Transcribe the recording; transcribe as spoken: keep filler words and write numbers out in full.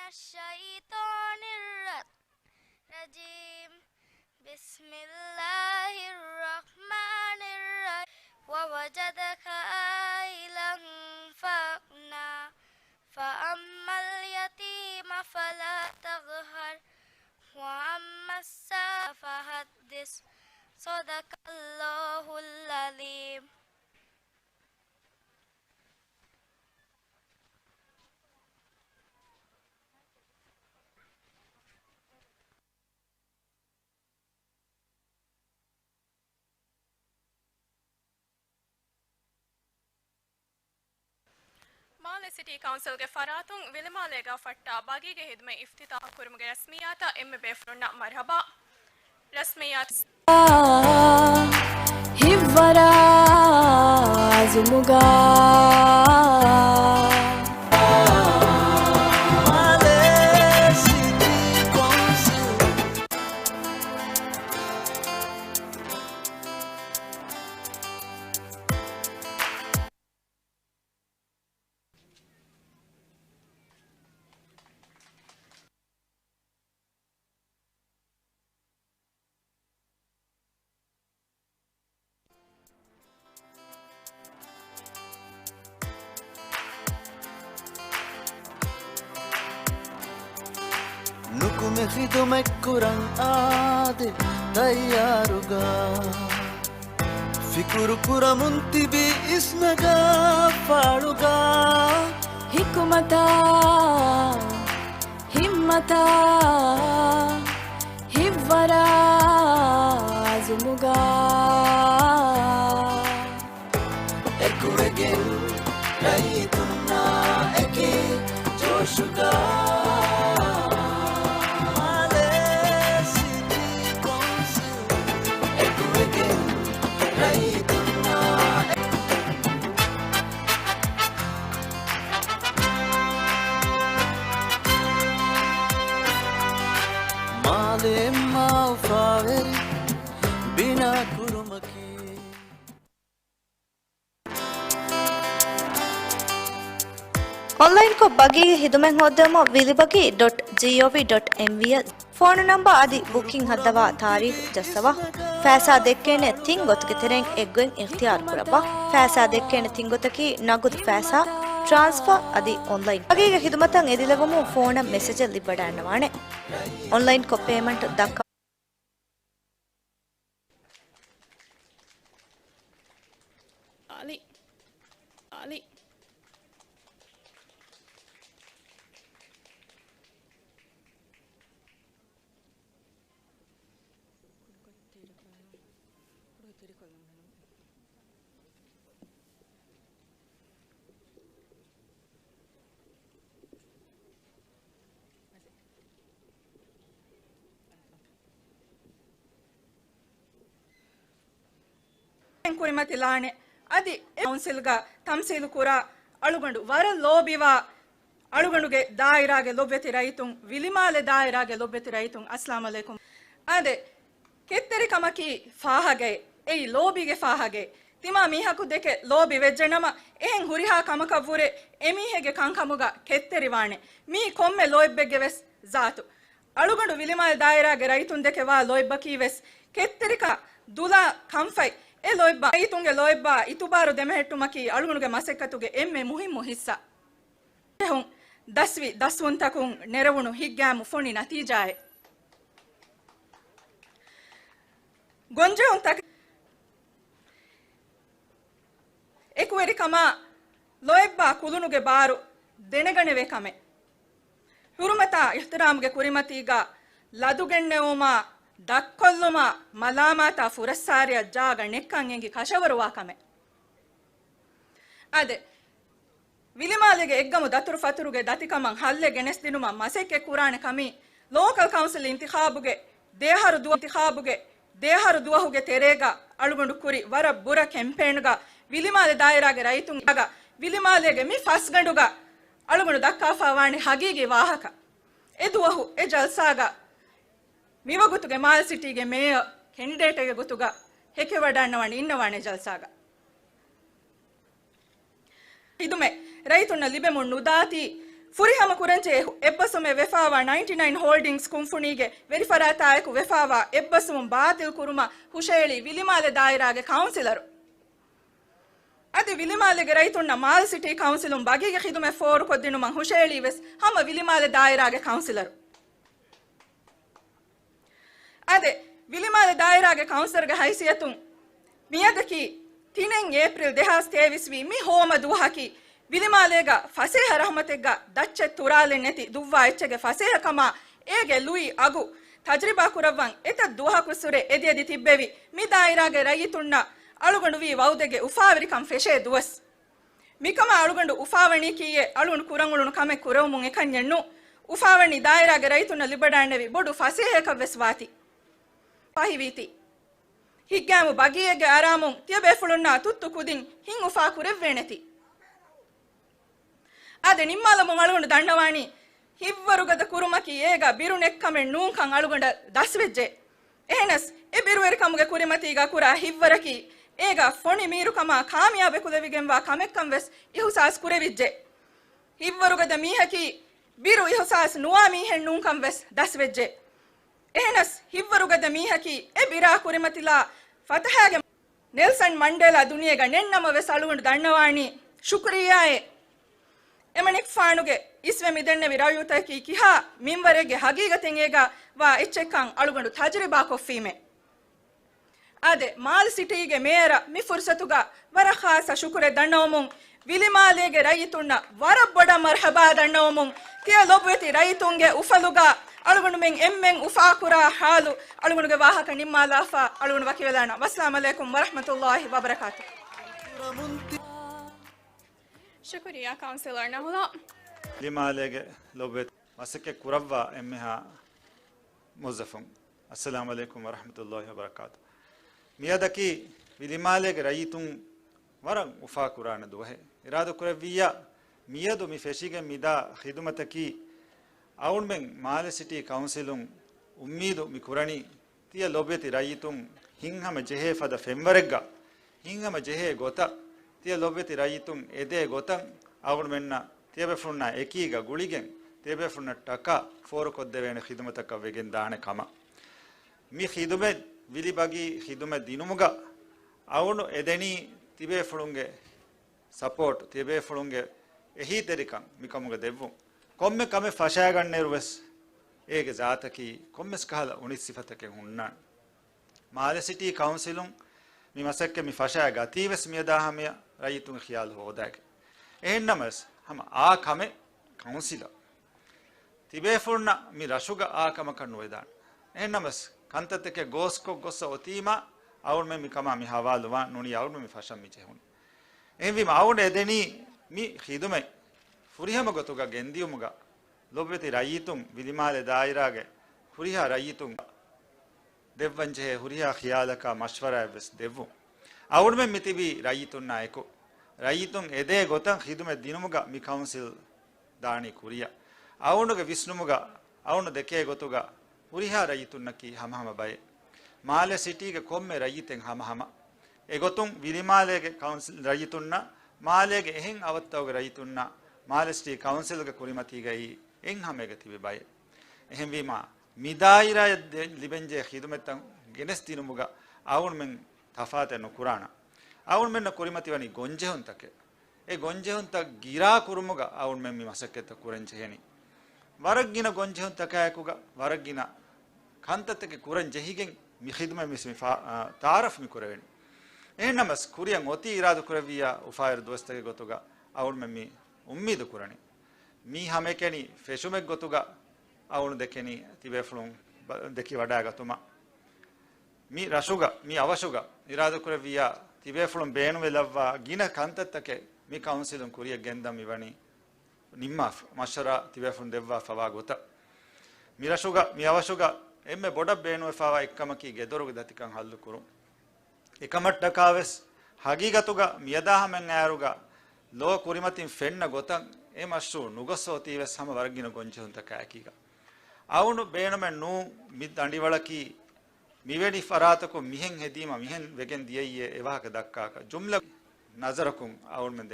الشيطان الرجيم. بسم الله الرحمن الرحيم. ووجدك عائلا فأغنى. فأما اليتيم فلا تقهر. وأما السائل فحدث. صدق الله العظيم. މާލެ ސިޓީ ކައުންސިލްގެ ފަރާތުން ވިލިމާލޭގާ ފައްޓާ ބަގީގެ ހިދުމަތް އިފްތިތާޙު ކުރުމުގެ ރަސްމިއްޔާތަށް އެންމެ ބޭފުޅުންނަށް މަރްޙަބާ. ރަސްމިއްޔާތު. ހިއްވަރާ އަޒުމުގަ. ނުކުމެ ޚިދުމަތްކުރަން އާދެ ތައްޔާރުގަ. ފިކުރު ކުރަމުން ތިބީ އިސްނަގާ ފާޅުގަ. ހިކުމަތާ، ހިއްމަތާ، ހިއްވަރާ އަޒުމުގަ. އެކުވެގެން ރައްޔިތުންނާ އެކީ ޖޯޝުގަ. މާލޭ ސިޓީ ކައުންސިލް އެކުވެގެން ރައްޔިތުންނާ މާލެ އެއްމާ އުފާވެރި ބިނާ ކުރުމަކީ. އޮންލައިންކޮށް ބަގީގެ ހިދުމަތް ހޯއްދެވުމަށް ވިލިބަގީ ޑޮޓް ޖީއޯވީ ޑޮޓް އެމްވީ އަށް ފޯނު ނަންބަރު އަދި ބުކިން ހައްދަވާ ތާރީޚު ޖައްސަވާ. ފައިސާ ދެއްކޭނެ ތިން ގޮތުގެ ތެރެއިން އެއްގޮތް އިޚްތިޔާރު ކުރައްވާ. ފައިސާ ދެއްކޭނެ ތިން ގޮތަކީ ނަގުދު ފައިސާ، ޓްރާންސްފާ އަދި އޮންލައިން. ބަގީގެ ހިދުމަތަށް އެދިލެއްވުމުން ފޯނަށް މެސެޖެއް ލިބިވަޑައިގަންނަވާނެ. އޮންލައިންކޮށް ޕޭމަންޓް ދައްކާ. އާލި. އާލި. ކުރިމަތިލާނެ. އަދި އެ ކައުންސިލްގަ ތަމްސީލު ކުރާ އަޅުގަނޑު ވަރަށް ލޯބިވާ އަޅުގަނޑުގެ ދާއިރާގެ ލޮބްވެތި ރައްޔިތުން، ވިލިމާލެ ދާއިރާގެ ލޮބްވެތި ރައްޔިތުން، އައްސަލާމު ޢަލައިކުމް. އާދެ، ކެތްތެރިކަމަކީ ފާހަގައެއް. އެއީ ލޯބީގެ ފާހަގައެއް. ތިމާ މީހަކު ދެކެ ލޯބި ވެއްޖެނަމަ، އެހެން ހުރިހާ ކަމަކަށްވުރެ އެމީހެއްގެ ކަންކަމުގަ ކެތްތެރިވާނެ. މީ ކޮންމެ ލޯތްބެއްގެ ވެސް ޒާތު. އަޅުގަނޑު ވިލިމާލެ ދާއިރާގެ ރައްޔިތުން ދެކެ ވާ ލޯތްބަކީ ވެސް ކެތްތެރިކަ ދުލާ ކަންފަތް. އެ ލޯތްބާ، ރައްޔިތުންގެ ލޯތްބާ އިތުބާރު ދެމެހެއްޓުމަކީ އަޅުގަނޑުގެ މަސައްކަތުގެ އެންމެ މުހިއްމު ހިއްސާ. ޖެހުން ދަސްވި ދަސްވުންތަކުން ނެރެވުނު ހިތްގައިމު ފޮނި ނަތީޖާއެއް. ގޮންޖެހުންތަކެއް. އެކުވެރިކަމާ ލޯތްބާ ކުލުނުގެ ބާރު ދެނެގަނެވޭ ކަމެއް. ހުރުމަތާ އިޙްތިރާމުގެ ކުރިމަތީގަ ލަދުގެންނެވުމާ، ދަށްކޮށްލުމާ، މަލާމާތާ ފުރައްސާރަޔަށް ޖާގަ ނެތްކަން އެނގި ކަށަވަރުވާ ކަމެއް. އާދެ، ވިލިމާލޭގެ އެއްގަމު ދަތުރުފަތުރުގެ ދަތިކަމަށް ހައްލެއް ގެނެސްދިނުމަށް މަސައްކަތްކުރާނެ ކަމީ، ލޯކަލް ކައުންސިލް އިންތިޚާބުގެ ދެއަހަރު ދުވަ-، އިންތިޚާބުގެ ދެއަހަރު ދުވަހުގެ ތެރޭގަ އަޅުގަނޑު ކުރި ވަރަށް ބުރަ ކެމްޕޭންގަ ވިލިމާލެ ދާއިރާގެ ރައްޔިތުން ވިލިމާލޭގެ މި ފަސްގަނޑުގަ އަޅުގަނޑު ދައްކާފާވާނެ ހަގީގީ ވާހަކަ. އެ ދުވަހު އެ ޖަލްސާގަ މިވަގުތުގެ މާލެ ސިޓީގެ މޭޔަރ ކެންޑިޑޭޓެއްގެ ގޮތުގަ ހެކިވަޑައިގަންނަވާނެ އިންނަވާނެ ޖަލްސާގަ. ޚިދުމަތް ރައްޔިތުންނަށް ލިބެމުން ނުދާތީ ފުރިހަމަ ކުރަންޖެހޭ އެއްބަސްވުމެއް ވެފާވާ ނައިންޓީ ނައިން ހޯލްޑިންގްސް ކުންފުނީގެ ވެރިފަރާތާއެކު ވެފާވާ އެއްބަސްވުމުން ބާތިލް ކުރުމަށް ހުށައެޅީ ވިލިމާލެ ދާއިރާގެ ކައުންސިލަރު. އަދި ވިލިމާލޭގެ ރައްޔިތުންނަށް މާލެ ސިޓީ ކައުންސިލުން ބަގީގެ ޚިދުމަތް ފޯރުކޮށްދިނުމަށް ހުށައެޅީ ވެސް ހަމަ ވިލިމާލެ ދާއިރާގެ ކައުންސިލަރު. އާދެ، ވިލިމާލެ ދާއިރާގެ ކައުންސިލަރގެ ހައިސިއްޔަތުން މިއަދަކީ ތިނެއް އޭޕްރިލް ދެހާސް ތޭވީސް ވީ މި ހޯމަ ދުވަހަކީ، ވިލިމާލޭގަ ފަސޭހަ ރަހުމަތެއްގަ ދައްޗެއް ތުރާލެއް ނެތި ދުއްވާ އެއްޗެއްގެ ފަސޭހަކަމާ އޭގެ ލުއި އަގު ތަޖްރިބާ ކުރައްވަން އެތައް ދުވަހަކުވެސް ހުރެ އެދިއެދި ތިއްބެވި މި ދާއިރާގެ ރައްޔިތުންނަށް އަޅުގަނޑު ވީ ވައުދެއްގެ އުފާވެރިކަން ފެށޭ ދުވަސް. މިކަމާ އަޅުގަނޑު އުފާވަނީކީއެއް އަޅުގަނޑު ކުރަން އުޅުނު ކަމެއް ކުރެވުމުން އެކަންޏެއް ނޫ. އުފާވަނީ ދާއިރާގެ ރައްޔިތުންނަށް ލިބަޑާންނެވި ބޮޑު ފަސޭހައަކަށް ވެސް ވާތީ. ފަހިވީތީ. ހިތްގައިމު ބަގީއެއްގެ އަރާމުން ތިޔަބޭފުޅުންނާ ތުއްތު ކުދިން ހިތް އުފާ ކުރެއްވޭނެތީ. އާދެ، ނިންމާލަމުން އަޅުގަނޑު ދަންނަވާނީ، ހިތްވަރުގަދަ ކުރުމަކީ އޭގަ ބިރު ނެތްކަމެއް ނޫންކަން އަޅުގަނޑަށް ދަސްވެއްޖެ. އެހެނަސް، އެ ބިރުވެރިކަމުގެ ކުރިމަތީގަ ކުރާ ހިތްވަރަކީ، އޭގަ ފޮނި މީރުކަމާ ކާމިޔާބު އެކުލެވިގެންވާ ކަމެއްކަން ވެސް އިހުސާސް ކުރެވިއްޖެ. ހިތްވަރުގަދަ މީހަކީ، ބިރު އިހުސާސް ނުވާ މީހެއް ނޫންކަން ވެސް ދަސްވެއްޖެ. އެހެނަސް، ހިތްވަރުގަދަ މީހަކީ، އެ ބިރާ ކުރިމަތިލާ ފަތަހާގެ ނެލްސަން މަންޑޭލާ ދުނިޔޭގަ ނެތްނަމަވެސް އަޅުގަނޑު ދަންނަވާނީ ޝުކުރިއްޔާއޭ. އެމަނިކުފާނުގެ އިސްވެ މިދެންނެވި ރައްޔިތަކީ ކިހާ މިންވަރެއްގެ ހަގީގަތެއް އޭގަ ވާ އެއްޗެއްކަން އަޅުގަނޑު ތަޖުރިބާކޮށްފީމޭ. އާދެ، މާލެ ސިޓީގެ މޭޔަރަށް މި ފުރުސަތުގަ ވަރަށް ޚާއްޞަ ޝުކުރެއް ދަންނަވަމުން، ވިލިމާލޭގެ ރައްޔިތުންނަށް ވަރަށް ބޮޑަށް މަރްޙަބާ ދަންނަވަމުން، ތިޔަ ލޮބުވެތި ރައްޔިތުންގެ އުފަލުގަ އަޅުގަނޑުމެން އެންމެން އުފާކުރާ ޙާލު އަޅުގަނޑުގެ ވާހަކަ ނިންމާލާފަ އަޅުގަނޑު ވަކިވެލާނަން. ވައްސަލާމް ޢަލައިކުމް ވަރަޙްމަތުﷲި ވަބަރަކާތު. ޝުކުރިއްޔާ ކައުންސިލަރ ނަހުލާ. ވިލިމާލޭގެ ލޮބުވެތި މަސައްކަތް ކުރައްވާ އެންމެހާ މުވައްޒަފުން. އައްސަލާމް ޢަލައިކުމް ވަރަޙްމަތުﷲި ވަބަރަކާތު. މިއަދަކީ ވިލިމާލޭގެ ރައްޔިތުން ވަރަށް އުފާކުރާނެ ދުވަހެއް. އިރާދަކުރެއްވިއްޔާ، މިއަދު މި ފެށިގެން މިދާ ޚިދުމަތަކީ އަޅުގަނޑުމެން މާލެ ސިޓީ ކައުންސިލުން އުއްމީދު މި ކުރަނީ، ތިޔަ ލޮބުވެތި ރައްޔިތުން ހިތްހަމަ ޖެހޭ ފަދަ ފެންވަރެއްގަ، ހިތްހަމަ ޖެހޭ ގޮތަށް، ތިޔަ ލޮބުވެތި ރައްޔިތުން އެދޭ ގޮތަށް އަޅުގަނޑުމެންނަށް ތިޔަބޭފުޅުންނާ އެކީގަ ގުޅިގެން، ތިޔަބޭފުޅުންނަށް ޓަކާ ފޯރުކޮށްދެވޭނެ ޚިދުމަތަކަށް ވެގެން ދާނެ ކަމަށް. މި ޚިދުމަތް ވިލިބަގީ ޚިދުމަތް ދިނުމުގަ އަޅުގަނޑު އެދެނީ ތިބޭފުޅުންގެ ސަޕޯޓް، ތިބޭފުޅުންގެ އެހީތެރިކަން މިކަމުގަ ދެއްވުން. ކޮންމެ ކަމެއް ފަށާގަންނައިރު ވެސް އޭގެ ޒާތަކީ ކޮންމެސް ކަހަލަ އުނިތް ސިފަތަކެއް ހުންނާނެ. މާލެ ސިޓީ ކައުންސިލުން މި މަސައްކަތް މި ފަށާ ގަތީ ވެސް މިއަދާ ހަމަޔަށް ރައްޔިތުންގެ ޚިޔާލު ހޯދާގެން. އެހެންނަމަވެސް، ހަމަ އާ ކަމެއް ކައުންސިލަށް ތިބޭފުޅުންނަށް މި ރަށުގަ އާ ކަމަކަށް ނުވެދާނެ. އެހެންނަމަވެސް، ކަންތައްތަކެއް ގޯސްކޮށް ގޮއްސަ އޮތީމާ، އަޅުގަނޑުމެން މި ކަމާ މި ހަވާލުވާން ނޫނީ އަޅުގަނޑުމެން މި ފަށަން މި ޖެހުނީ. އެހެންވީމަ، އަޅުގަނޑު އެދެނީ މި ޚިދުމަތް ފުރިހަމަ ގޮތުގަ ގެންދިޔުމުގަ، ލޮބުވެތި ރައްޔިތުން ވިލިމާލެ ދާއިރާގެ ހުރިހާ ރައްޔިތުން ދެއްވަންޖެހޭ ހުރިހާ ޚިޔާލަކާ މަޝްވަރާއެއްވެސް ދެއްވުން. އަޅުގަނޑުމެން މިތިބީ ރައްޔިތުންނާ އެކު. ރައްޔިތުން އެދޭ ގޮތަށް ޚިދުމަތް ދިނުމުގަ މި ކައުންސިލް ދާނީ ކުރިއަށް. އަޅުގަނޑުގެ ވިސްނުމުގަ، އަޅުގަނޑު ދެކޭ ގޮތުގަ ހުރިހާ ރައްޔިތުންނަކީ ހަމަހަމަ ބައެއް. މާލެ ސިޓީގެ ކޮންމެ ރައްޔިތެއް ހަމަހަމަ. އެގޮތުން ވިލިމާލޭގެ ކައުންސިލް ރައްޔިތުންނަށް، މާލޭގެ އެހެން އަވަށްތަކުގެ ރައްޔިތުންނަށް، މާލެ ސިޓީ ކައުންސިލްގެ ކުރިމަތީގައި އެއްހަމައިގަ ތިބި ބައެއް. އެހެންވީމާ، މި ދާއިރާއަށް ދެ-، ލިބެންޖެހޭ ޚިދުމަތްތައް ގެނެސްދިނުމުގަ އަޅުގަނޑުމެން ތަފާތެއް ނުކުރާނަން. އަޅުގަނޑުމެންނަށް ކުރިމަތިވަނީ ގޮންޖެހުންތަކެއް. އެ ގޮންޖެހުންތައް ގިރާ ކުރުމުގަ އަޅުގަނޑުމެން މި މަސައްކަތްތައް ކުރަން ޖެހެނީ. ވަރަށް ގިނަ ގޮންޖެހުންތަކާއެކުގަ ވަރަށް ގިނަ ކަންތައްތަކެއް ކުރަން ޖެހިގެން މި ޚިދުމަތް މި ފާ-، އާ، ތައާރަފް މި ކުރެވެނީ. އެހެންނަމަސް ކުރިއަށް އޮތީ އިރާދަކުރެއްވިއްޔާ އުފާވެރި ދުވަސްތަކެއް ގޮތުގަ އަޅުގަނޑުމެން މި އުއްމީދު ކުރަނީ. މީ ހަމައެކަނި ފެށުމެއްގޮތުގަ އަޅުގަނޑު ދެކެނީ ތިބޭފުޅުން ބަ-، ދެކި ވަޑައިގަތުމަށް. މި ރަށުގަ، މި އަވަށުގަ އިރާދަކުރެއްވިއްޔާ ތިބޭފުޅުން ބޭނުމެއް ލައްވާ ގިނަ ކަންތައްތަކެއް މި ކައުންސިލުން ކުރިއަށް ގެންދަން މިވަނީ ނިންމާފަ، މަޝްވަރާ ތިބޭފުޅުން ދެއްވާފަވާ ގޮތަށް. މި ރަށުގަ، މި އަވަށުގަ އެންމެ ބޮޑަށް ބޭނުންވެފަވާ އެއްކަމަކީ ގެދޮރުގެ ދަތިކަން ހައްލު ކުރުން. އެކަމަށްޓަކާވެސް، ހަގީގަތުގަ މިއަދާ ހަމައަށް އައިރުގަ ލޯ ކުރިމަތިން ފެންނަ ގޮތަށް އެ މަޝްރޫއު ނުގޮސް އޮތީވެސް ހަމަ ވަރަށް ގިނަ ގޮންޖެހުންތަކާ އެކީގަ. އަޅުގަނޑު ބޭނުމެއް ނޫން މި ދަނޑިވަޅަކީ މިވެނި ފަރާތަކުން މިހެން ހެދީމަ މިހެން ވެގެން ދިޔައީއޭ އެ ވާހަކަ ދައްކާކަށް. ޖުމްލަ ނަޒަރަކުން އަޅުގަނޑުމެން